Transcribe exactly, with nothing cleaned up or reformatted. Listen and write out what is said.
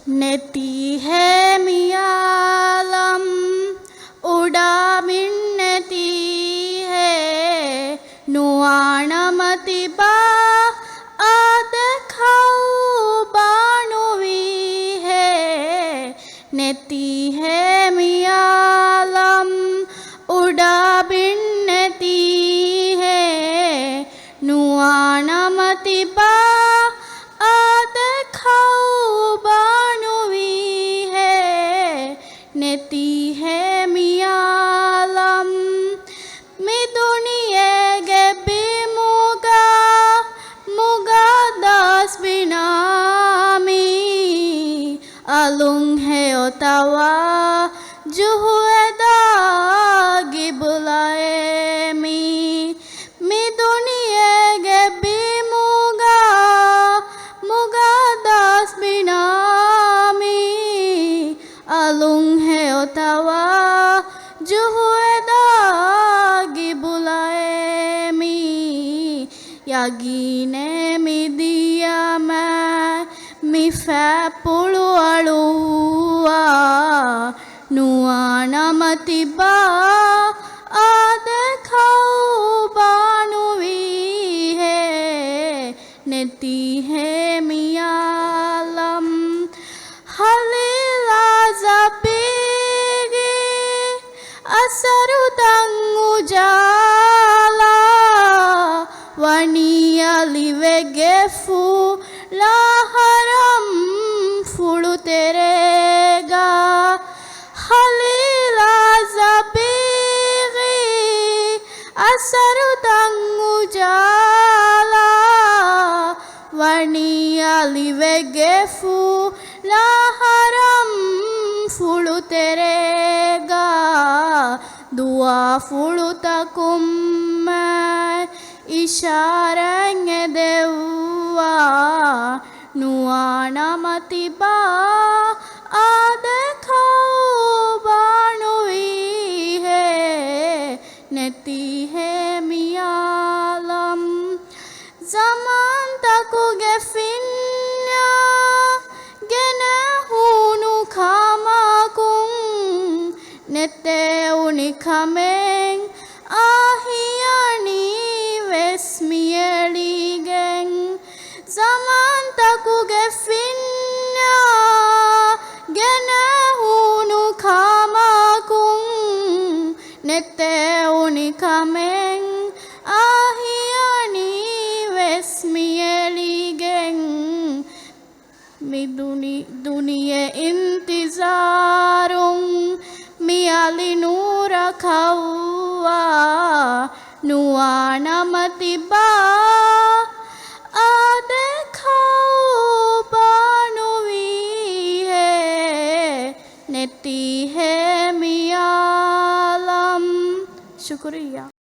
ނެތީހޭ މިއާލަމް އުޑާ ބިން ނެތީހޭ، ނުވާނަމަ ތިބާ އާދެ ކައުބާ ނުވީހޭ. ނެތީހޭ މިއާލަމް އުޑާ ބިން ނެތީހޭ، ނުވާނަމަ ތިބާ އާދެ ކައުބާ ނުވީހޭ. ނެތީހޭ މިއާލަމް މި ދުނިޔޭގެ ބިމުގަ މުގައްދަސް ބިނާމީ، އަލުން ހެޔޮ ތަވާ ޖުހުއެދާ ގިބުލައޭ މީ. މި ދުނިޔޭގެ ބިމުގަ މުގައްދަސް ބިނާމީ، އަލުން ހެޔޮ ތަވާ ޖުހުއެދާ ގިބުލައޭ މީ. ޔަގީނޭ މި ދިޔަމޭ މި ފައިޕުޅު އަޅުއްވާ، ނުވާނަމަ ތިބާ އާދެ ކައުބާ ނުވީހޭ. ނެތީހޭ މިއާލަމް ހަލީލާ ޒަބީގީ އަސަރުތައް އުޖާލާ، ވަނީ އަލިވެގެފުޅާ ހަރަމްފުޅު ތެރޭގަ. ހަލީލާ ޒަބީގީ އަސަރުތައް އުޖާލާ، ވަނީ އަލިވެގެފުޅާ ހަރަމްފުޅު ތެރޭގަ. ދުވާފުޅުތަކުންމެ އިޝާރާތް އެދެއްވާ، ނުވާނަމަ ތިބާ އާދެ ކައުބާ ނުވީހޭ. ނެތީހޭ މިއާލަމް ޒަމާންތަކުގެ ފިންޏާ ގެނެހުނު ކަމަކުން، ނެތޭ އުނިކަމެއް އާ ހިޔަނީ ވެސް މިއެޅިގެން. ޒަމާންތަކުގެ ފިންޏާ ގެނެހުނު ކަމަކުން، ނެތޭ އުނިކަމެއް އާ ހިޔަނީ ވެސް މިއެޅިގެން. މި ދުނި-، ދުނިޔެ އިންތިޒާރުން މި އަލި ނޫރަކަށްވާ، ނުވާނަމަ ތިބާ އާދެ ކައުބާ ނުވީހޭ. ނެތީހޭ މިއާލަމް. ޝުކުރިއްޔާ.